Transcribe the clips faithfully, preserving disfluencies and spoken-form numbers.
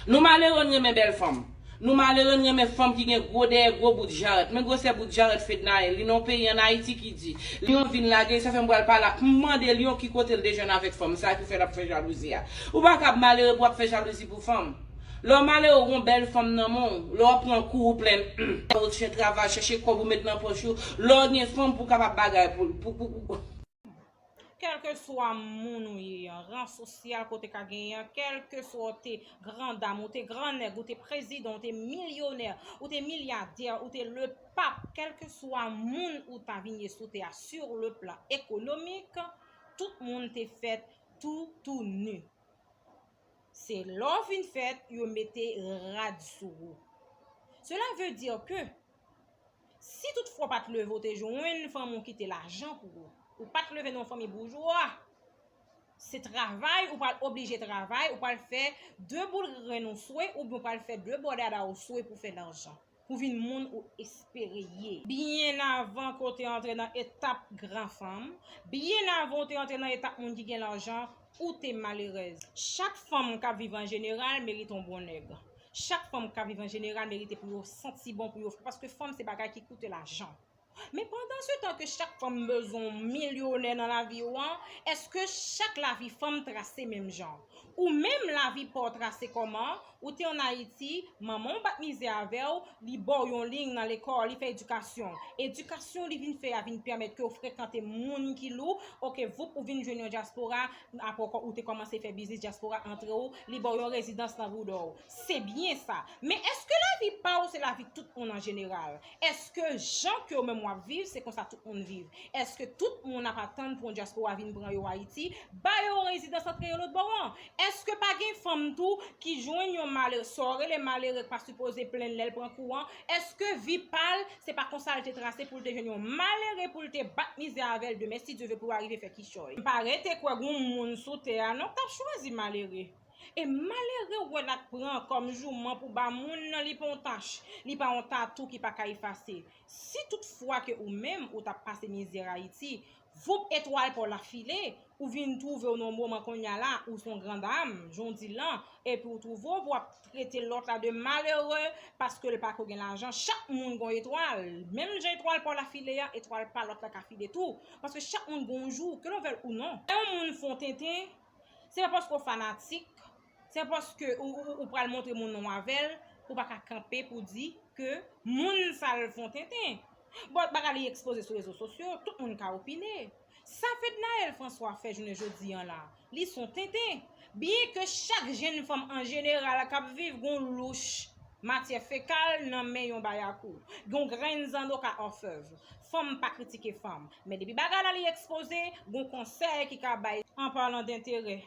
Nou malere n renmen bèl fanm. Nou malere n renmen fanm ki gen gwo dèyè, gwo bout jarèt. Men gwosè bout jarèt Fednaelle. Li nan yon peyi ann Ayiti ki di. Lion vin lage, sa fè m pral pale ak, m mande Lion ki kote l te jwenn avèk fanm sa ki fè l ap fè jalouzi a. Ou pa kab malere pou w ap fè jalouzi pou fanm. Lè w malere, w gon bèl fanm nan men w, lè w pran kou, w plenn, ou chen travay, chèche kòb ou met nan pòch ou, lè w gen fanm pou w kapab bagay pou, pou, pou, pou. Kèlkeswa moun ou ye an, ran sosyal kote ka genyen an, kèlkeswa w te grandam, ou te grannèg, ou te prezidan, ou te milyonè, ou te milyadè, ou te le pap, kèlkeswa moun ou ta vin ye sou tè a, sur le plan économique, tout moun te fèt tou, tou nu. Se lè w vin fèt, yo mete rad sou ou. Cela veut dire que si toutfwa w pa t leve, w te jwenn fanm ou kite lajan pou ou, ou pa t leve nan yon fanmi boujwa, se travay, ou pral oblije travay, ou pral fè de boul grenn ou swe, oubyen ou pral fè de bò dada ou swe pou fè lajan, pou vin moun ou espere ye. Byen avan ke w te antre nan etap gran fanm, byen avan w te antre nan etap moun ki gen lajan, ou te malerèz. Chak fanm k ap viv an jeneral merite yon bon nèg. Chak fanm k ap viv an jeneral merite pou yo santi bon, pou yo fre, paske fanm se bagay ki koute lajan. Men pandan se tan ke chak fanm bezwen yon milyonè nan lavi w an, èske chak lavi fanm trase menm jan? Ou menm lavi pa w trase kòman? Ou te ann Ayiti, manman w bat mizè avè w, li ba w yon liy nan lekòl, li fè edikasyon. Edikasyon li vin fè a vin pèmèt ke w frekante moun ki lou, oke, voup, ou vin jwenn yon dyaspora, apre w te kòmanse fè biznis, dyaspora antre w, li ba w yon rezidans nan bouda w. Se byen sa. Men èske lavi pa w se lavi tout moun an jeneral? Èske jan ke w menm w ap viv, se konsa tout moun viv? Èske tout moun ap atann pou yon dyaspora vin pran yo Ayiti, ba yo yon rezidans antre yo lòtbò an? Èske pa gen fanm tou ki jwenn yon malere, sa w rele malere k pa sipoze plenn lè l pran kouran? Èske vi pa l, se pa konsa l te trase pou l te jwenn yon malere pou l te bat mizè avè l, demen si Dye ve pou yo arive fè kichòy? M pa rete kwè gon moun sou tè a non k t ap chwazi malere. E malere w wè l ap pran kòm jouman pou ba moun nan, li pa yon tach, li pa yon tatou ki pa ka efase. Si toutfwa ke ou menm ou t ap pase mizè Ayiti, voup etwal pa w la file, ou vin twouve w nan yon moman kounye a la, ou se yon grandam, jan w di l lan, epi w twouve w pou w ap trete lòt la de malere paske l pa ko gen lajan, chak moun gon etwal. Menm jan etwal pa w la file a, etwal pa lòt la ka file tou. Paske chak moun gon jou, ke l vle l ou non. Lè yon moun fè w tenten, se pa paske w fanatik, se pa paske ou, ou, ou pral montre moun nan w avè l, ou pa ka kanpe pou di ke moun sa l fè w tenten. Bon, bagay li ekspoze sou rezo sosyo, tout moun ka opine. Sa Fednaelle François fè jounen jodi an la, li se yon tenten. Byenke chak jenn fanm an jeneral k ap viv gon louch matyè fekal nan men yon bayakou, gon grenn zanno ka òfèv. Fanm pa kritike fanm. Men depi bagay la li ekspoze, gon konsèy ki ka bay. An palan denterè,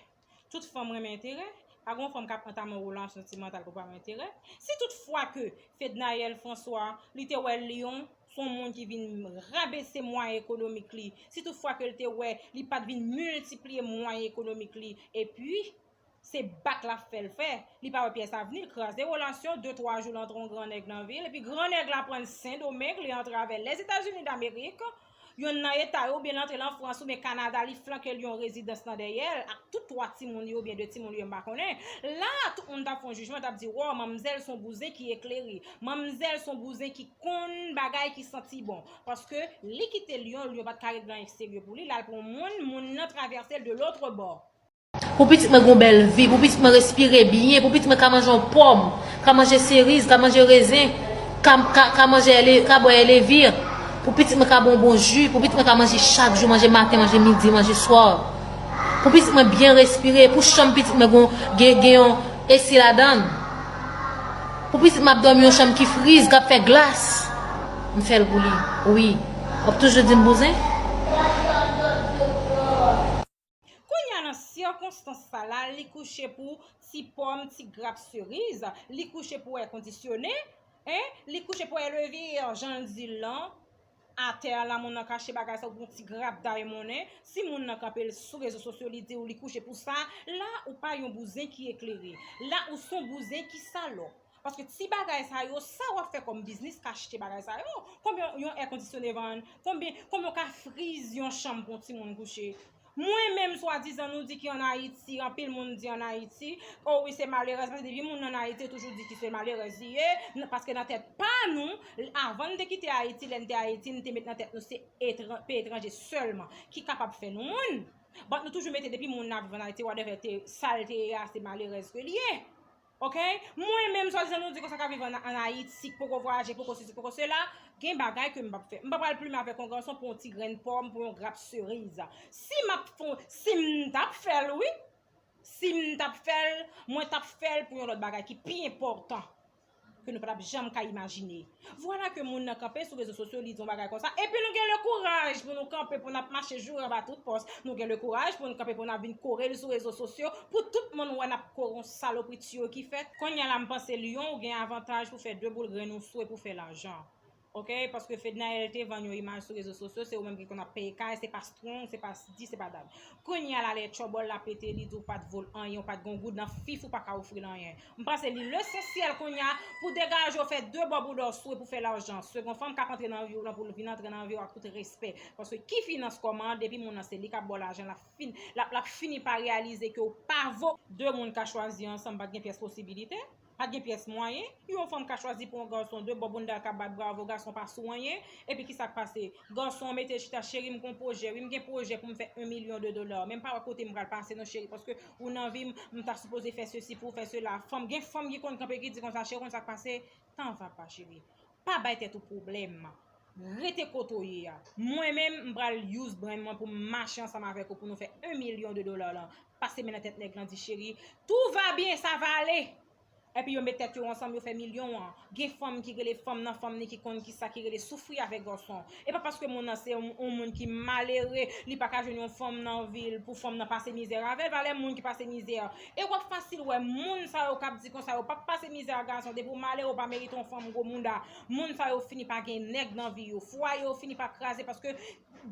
tout fanm renmen enterè. Pa gon fanm k ap antame yon relasyon santimantal pou pa gen enterè. Si toutfwa ke Fednaelle François, li te wè Lion se yon moun ki vin rabese mwayen ekonomik li, si toutfwa ke l te wè li pa t vin miltipliye mwayen ekonomik li, epi se bak l ap fè l fè, li pa wè pyès avni, l kraze relasyon, de twa jou l antre yon gran nèg nan vi l, epi gran nèg la pran l Sendomeng, li antre avè l Lèzetazini Damerik, yonn nan eta yo, oubyen l antre l an Frans oubyen Kanada, li flanke l yon rezidans nan dèyè l, ak tout twa timoun li oubyen de timoun li yo, m pa konnen. La a, tout moun t ap fè yon jijman, t ap di, waw, manmzèl se yon bouzen ki eklere, manmzèl se yon bouzen ki konn bagay, ki santi bon. Paske li kite Lion, Lion pa t ka regle anyen serye pou li, l al pran yon moun, moun nan travèse l de l'autre bord. Pou pitit mwen gon bèl vi, pou pitit mwen respire byen, pou pitit mwen ka manje yon pòm, ka manje seriz, ka manje rezen, ka, ka, ka manje èle-, ka bwè èlevir, pou pitit mwen ka bwè yon bon ji, pou pitit mwen ka manje chak jou, manje maten, manje midi, manje swa. Pou pitit mwen byen respire, pou chanm pitit mwen gon, gen, gen yon esi ladan l. Pou pitit mwen ap dòmi yon chanm ki friz, k ap fè glas. M fè l pou li. Wi. W ap toujou di m bouzen? Kounye a, nan sikonstans sa la, li kouche pou ti pòm, ti grap seriz, li kouche pou èkondisyone, en, li kouche pou èlevir, jan l di l lan, atè a la, moun nan ka achte bagay sa, ou pran ti grap daymonnen, si moun nan kanpe l sou rezo sosyo, li di w li kouche pou sa, la, ou pa yon bouzen ki eklere, la, ou se yon bouzen ki salòp. Paske ti bagay sa yo, sa w ap fè kòm biznis k achte bagay sa yo? Konbyen yon èkondisyone vann? Konbyen, konbyen w ka friz yon chanm pou yon timoun kouche? Mwen menm, swadizan nou di ki ann Ayiti, anpil moun di ann Ayiti, o wi, se malerèz, paske depi moun ann Ayiti, yo toujou di ki se malerèz li ye, n- paske nan tèt pa nou, avan n te kite Ayiti, lè n te Ayiti, n te met nan tèt nou se etran- peyi etranje sèlman ki kapab fè nou moun. But nou toujou mete depi moun nan viv ann Ayiti, whatever te, sa l te ye a, se malerèz ke li ye. Ok? Mwen menm, swadizan nou di konsa k ap viv ann ann Ayiti, k poko vwayaje, poko sesi, poko sela, gen bagay ke m p ap fè. M pa pral plimen avèk yon gason pou yon ti grenn pòm, pou yon grap seriz. Si m ap fè, si m t ap fè l, wi. Si m t ap fè l, mwen t ap fè l pou yon lòt bagay ki pi enpòtan ke nou pa t ap janm ka imajine. Vwala ke moun nan kanpe sou rezo sosyo, li di yon bagay konsa. Epi nou gen le kouraj pou nou kanpe, pou n ap mache joure anba tout pòs. Nou gen le kouraj pou nou kanpe, pou n ap vin kore l sou rezo sosyo, pou tout moun wè n ap kore yon salopri tiyo ki fèt. Kounye a la, m panse Lyon, ou gen avantaj pou fè de boul grenn ou swe pou fè lajan. Ok? Paske Fednaelle te vann yon imaj sou rezo sosyo, se ou menm ki konn ap peye kay, se pa strong, se pa di, se pa dat. Kounye a la, lè tchòbòl la pete, li di w pa t vo l anyen, ou pa t gen yon goud nan fif, ou pa ka ofri l anyen. M panse li lesansyèl kounye a pou degaje w fè de bò bouda w swe pou fè lajan. Swe gon fanm k ap antre nan vi w lan pou l vin antre nan vi w ak tout respè. Paske ki finans kòman, depi moun nan se li k ap ba w lajan, l ap fin, l ap, l ap fini pa reyalize ke w pa vo. De moun ka chwazi ansanm, pa t gen pyès posibilite. Pa t gen pyès mwayen. Yon fanm ka chwazi pou yon gason de bò bounda l ka bat bravo, gason pa sou anyen. Epi kisa k pase? Gason an mete l chita, cheri, m gon pwojè, wi, m gen pwojè pou m fè yon milyon de dola. Men m pa wè kote m pral pase non, cheri, paske ou nan vi m, m ta sipoze fè sesi pou w, fè sela. Fanm, gen fanm ki konn kanpe ki di konsa, cheri, konn sa k pase? Tan va pa, cheri. Pa bay tèt ou pwoblèm. Rete kote w ye a. Mwen menm, m pral use brain mwen pou m mache ansanm avèk ou pou nou fè yon milyon de dola lan. Pase men nan tèt nèg lan, di, cheri, tout va bien, ça va aller. Epi yo met tèt yo ansanm, yo fè milyon an. Gen fanm ki rele fanm nan fanm ni ki konn kisa ki rele soufri avèk gason. E pa paske moun nan se yon, yon moun ki malere, li pa ka jwenn yon fanm nan vi l pou fanm nan pase mizè avè l. Valè moun ki pase mizè. E w ap fasil wè moun sa yo k ap di konsa yo p ap pase mizè ak gason. Depi w malere, w pa merite yon fanm gwo bounda. Moun sa yo fini pa gen nèg nan vi yo. Fwaye yo fini pa kraze paske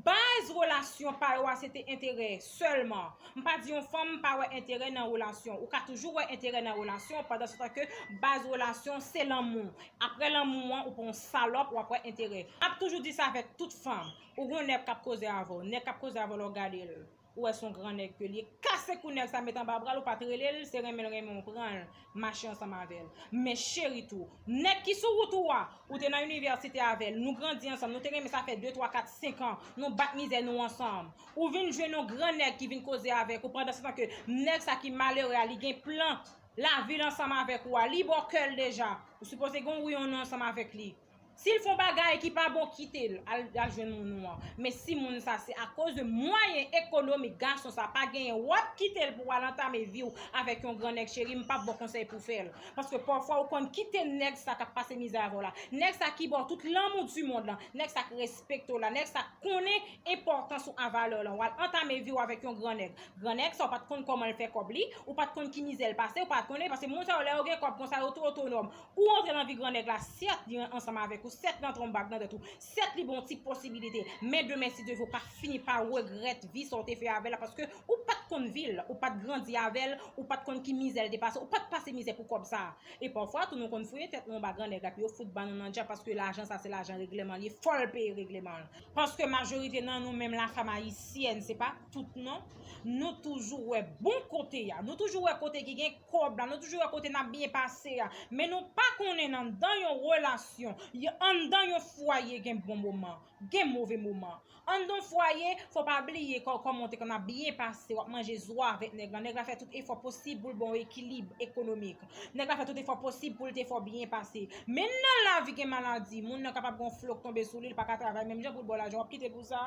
baz relasyon pa yo a se te enterè sèlman. M pa di yon fanm pa wè enterè nan relasyon. Ou ka toujou wè enterè nan relasyon, pandan se tan ke baz relasyon se lanmou. Apre lanmou an, ou pa yon salòp, w ap wè enterè. M ap toujou di sa avèk tout fanm. Ou gon nèg k ap koze avè w. Nèg k ap koze avè w, lè w gade l, ou wè se yon gran nèg ke li ye. Kase kou nèg sa met anba bra l, ou pa t rele l, se renmen l renmen w pran l, mache ansanm avè l. Men cheri tou, nèg ki sou wout ou a, ou te nan inivèsite avè l, nou grandi ansanm, nou te renmen sa fè de, twa, kat, senk an, nou bat mizè nou ansanm. Ou vin jwenn yon gran nèg ki vin koze avèk ou, pandan se tan ke nèg sa ki malere a, li gen plan lavi l ansanm avèk ou a, li ba w kè l deja. Ou sipoze gen yon reyinyon ansanm avèk li. Si l fè yon bagay ki pa bon, kite l, al, al jwenn moun ou an. Men si moun sa se akoz de mwayen ekonomik gason sa pa genyen, w ap kite l pou w al antame vi w avèk yon gran nèg, cheri, m p ap ba w konsèy pou w fè l. Paske pafwa ou konn kite nèg sa k ap pase mizè avè w la. Nèg sa ki ba w tout lanmou di mond lan, nèg sa k respekte w la, nèg sa k konnen enpòtans ou a valè w lan. W al antame vi w avèk yon gran nèg. Gran nèg sa, ou pa t konn kòman l fè kòb li, ou pa t konn ki mizè l pase, ou pa t konnen, paske moun sa yo, lè yo gen kòb konsa, yo tou otonòm. Ou antre nan vi gran nèg la, sèt, li ansanm avèk ou, sèt, li antre yon bag nan tèt ou, sèt, li ba w yon ti posibilite. Men demen, si Dye vle, ou ka fini pa regrèt vi sa w te fè avè l la, paske ou pa t konn vi l, ou pa t grandi avè l, ou pa t konn ki mizè l te pase, ou pa t pase mizè pou kòb sa. E pafwa tou, nou konn fouye tèt nou anba gran nèg la, epi yo fout ba nou nan djab, paske lajan sa, se lajan regleman li ye, fò l peye regleman l. Paske majorite nan nou menm, lafanm ayisyèn, se pa tout non, nou toujou wè bon kote a, nou toujou wè kote ki gen kòb la, nou toujou wè kote n ap byen pase a. Men nou pa konnen anndan yon relasyon, y- anndan yon fwaye gen bon moman, gen move moman. Anndan yon fwaye, fò w pa bliye kò- kòman w te konn ap byen pase, w ap manje zwa avèk nèg la. Nèg la fè tout efò posib pou l ba w ekilib ekonomik. Nèg la fè tout efò posib pou l te fè w byen pase. Men nan lavi gen maladi, moun nan kapab gen yon flo k tonbe sou li, li pa ka travay menm jan pou l ba w lajan, w ap kite l pou sa?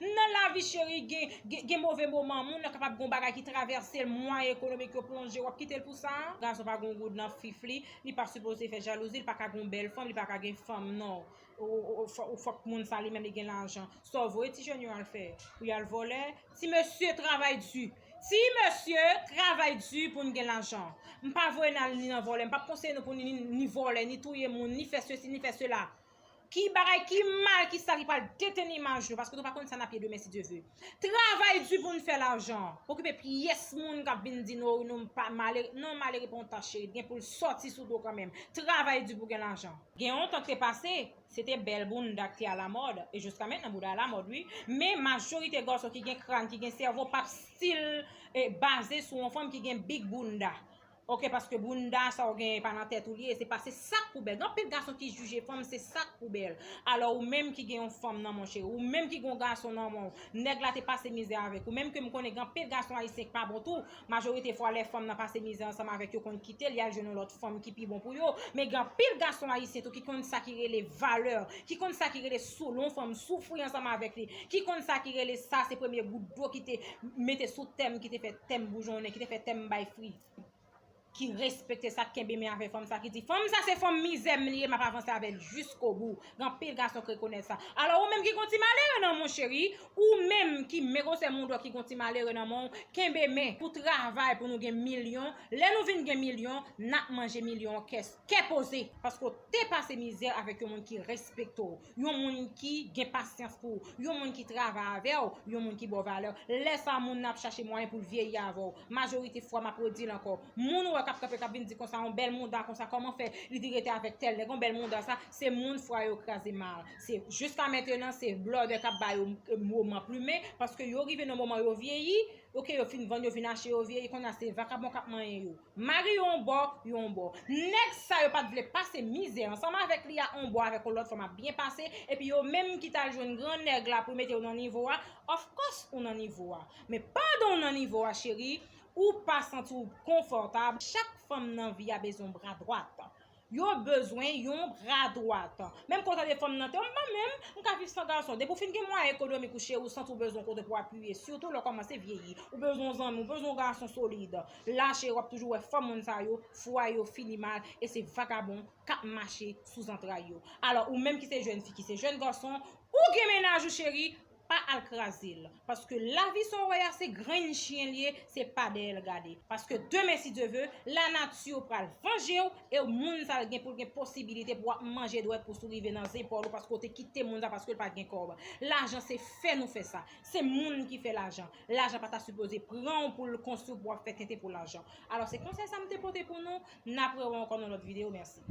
Nan lavi cheri, gen, gen, gen move moman, moun nan kapab gen yon bagay ki travèse l, mwayen ekonomik yo plonje, w ap kite l pou sa? Gason pa gen yon goud nan fif li, li pa sipoze fè jalouzi, li pa ka gen yon bèl fanm, li pa ka gen fanm non. Ou, ou, ou, fò- ou fòk moun sa li menm li gen lajan. Sa w voye ti jèn yo al fè? Pou y al vòlè? Ti mesye travay di. Ti mesye travay di pou n gen lajan. M pa voye n al ni nan vòlè, m p ap konseye nou pou ni, ni, ni vòlè, ni touye moun, ni fè sesi, ni fè sela. Ki bagay ki mal, ki sal, ki pral deteni imaj nou, paske nou pa konn sa n ap ye demen, si Dye vle. Travay di pou n fè lajan. Okipe pyès moun k ap vin di nou, nou pa malere. Non, malere pa yon tach, cheri. Gen pou l sòti sou do kanmenm. Travay di pou gen lajan. Gen yon tan k te pase, se te bèl bounda k te alamòd. E jiska mentnan, bounda alamòd, wi. Men majorite gason ki gen kràn, ki gen sèvo, p ap still eh, baze sou yon fanm ki gen big bounda. Oke, paske bounda sa w genyen pa nan tèt ou li ye, se pa se sa k pou bèl. Gen anpil gason ki jije fanm se sa k pou bèl. Alò ou menm ki gen yon fanm nan men w cheri, ou menm ki gen yon gason nan men w, nèg la te pase mizè avèk ou, menm ke m konnen gen anpil gason ayisyen k pa bon tou, majorite fwa lè fanm nan pase mizè ansanm avèk yo konn kite l, y al jwenn yon lòt fanm ki pi bon pou yo. Men gen anpil gason ayisyen tou ki konn sa ki rele valè, ki konn sa ki rele sou lè yon fanm soufri ansanm avèk li, ki konn sa ki rele sa se premye gout dlo ki te mete sou tè m, ki te fè tè m boujonnen, ki te fè tè m bay fri. Ki respekte sa, k kenbe men avè fanm sa, ki di fanm sa se fanm mizè m li ye, m ap avanse avè l jiskobou. Gen anpil gason k rekonèt sa. Alò ou menm ki gon ti malere nan men w cheri, ou menm ki men gwosè moudò ki gon ti malere nan men w, kenbe men pou travay pou nou gen milyon. Lè nou vin gen milyon, n ap manje milyon an kè, kè poze. Paske w te pase mizè avèk yon moun ki respekte w, yon moun ki gen pasyans pou ou, yon moun ki travay avè w, yon moun ki ba w valè. Lè sa a, moun nan ap chache mwayen pou l vyeyi avè w. Majorite fwa, m ap redi l ankò, moun ou wè k ap kanpe, k ap vin di konsa, yon bèl mouda konsa, kòman fè li te rete avèk tèl nèg, yon bèl mouda sa, se moun fwa yo kraze mal. Se jiska mentenan, se blòdè k ap ba yo moman plimen, paske yo rive nan moman yo vyeyi, oke, yo fin vann, yo fin achte, yo vyeyi, kounye a se vakabon k ap manyen yo. Mari yo yon bò, yo yon bò. Nèg sa yo pa t vle pase mizè ansanm avèk li a yon bò avèk yon lòt fanm ap byen pase, epi yo menm ki t al jwenn gran nèg la pou mete yo nan nivo a, of course ou nan nivo a. Men pandan w nan nivo a, cheri, ou pa santi w konfòtab. Chak fanm nan vi a bezwen yon bra dwat. Yo bezwen yon bra dwat. Menm kote de fanm nan te, mwen menm, m ka viv san gason. Depi w fin gen mwayen ekonomik ou cheri, ou santi w bezwen kote pou apiye, sitou lè w kòmanse vyeyi. Ou bezwen yon zanmi, ou bezwen yon gason solid. La, cheri, w ap toujou wè fanm moun sa yo, fwaye yo fini mal, e se vakabon k ap mache sou zantray yo. Alò, ou menm ki se jèn fi, ki se jèn gason, ou gen mennaj ou, cheri, pa al kraze l. Paske lavi sa w wè a, se grenn chen l ye, se pa dèyè l gade. Paske demen, si Dye vle, lanati pral vanje w, e moun sa l gen pou l gen posibilite pou w ap manje dwèt pou sou rive nan zepòl ou, paske w te kite moun sa paske l pa t gen kòb. Lajan se fè nou fè sa. Se moun ki fè lajan. Lajan pa ta sipoze pran w pou l konstwi w pou w ap fè tenten pou lajan. Alò, se konsèy sa m te pote pou nou. N ap rewè ankò nan lòt videyo. Mèsi.